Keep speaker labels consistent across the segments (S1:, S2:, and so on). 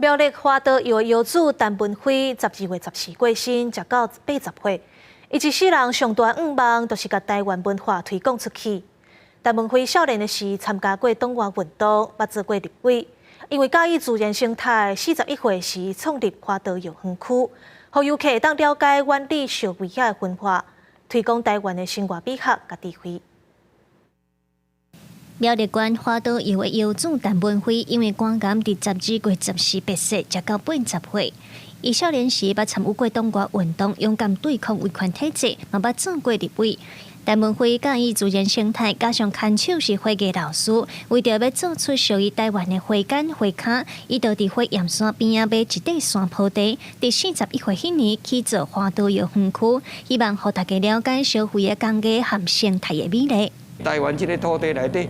S1: 苗栗華道窯窯主陳文輝12月14過身，食到80歲。伊一世人上大願望，就是共台灣文化推廣出去。陳文輝少年的時參加過黨外運動，捌做過立委。因為佮意自然生態，41歲時創立華道窯園區，予遊客會當了解遠離燒味仔的文化，推廣台灣的生活美學佮智慧。
S2: 苗栗縣華道窯的窯主陳文輝，因為肝癌佇12月14病逝，食到80歲。伊少年時捌參與過黨外運動，勇敢對抗威權體制，嘛捌做過立委。陳文輝佮意自然生態，加上牽手是花藝老師，為著欲做出屬於台灣的花繭花跤，伊就佇火焰山邊仔買一塊山坡地，佇41歲彼年起造華道窯園區，希望予大家了解燒毀的工藝和生態的美麗。
S3: 台灣這个土地內底，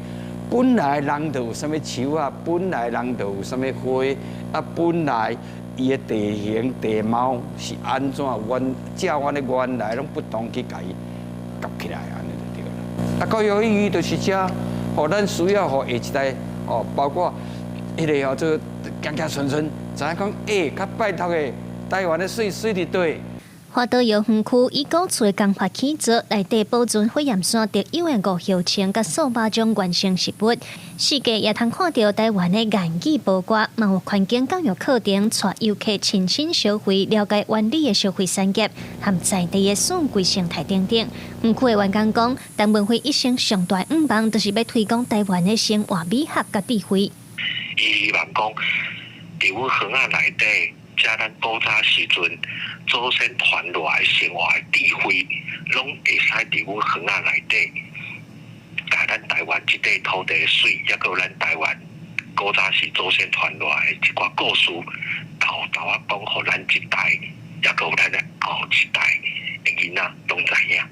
S3: 本來人就有啥物樹啊，本來人就有啥物花啊，本來伊的地形地貌是按怎，原照阮的原來攏不同去共伊夾起來，按呢就對啦。啊，教育意義就是遮，予咱需要予下一代哦，包括彼个叫做行行順順，知影講欸，較拜託的台灣的媠媠佇佗。
S2: 華道窯園區以古厝的工法起造，內底保存火焰山特有的五葉松佮數百種原生植物，四界也通看著台灣的岩語波歌，嘛有環境教育課程，帶遊客親身燒火，了解灣里的燒火產業和在地的四季生態等等。園區的員工講，陳文輝一生上大願望，就是欲推廣台灣的生活美學佮智慧。
S4: 伊希望講，佇阮園仔內底，遮咱古早時陣祖先傳落來生活的智慧，攏會使佇阮園仔內底，共咱台灣這塊土地的媠，抑閣有咱台灣古早時祖先傳落來的一寡故事，沓沓仔講予咱這代，抑閣有咱的後一代的囡仔攏知影。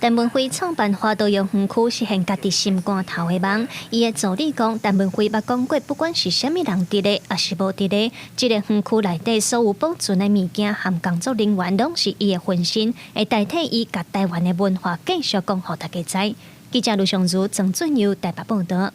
S2: 陳文輝創辦華道窯園區，實現家己心肝頭的夢。伊的助理講，陳文輝捌講過，不管是啥物人佇咧，抑是無佇咧，這个園區內底所有保存的物件和工作人員，攏是伊的分身，會代替伊共台灣的文化繼續講予大家知。記者盧尚如、曾俊佑台北報導。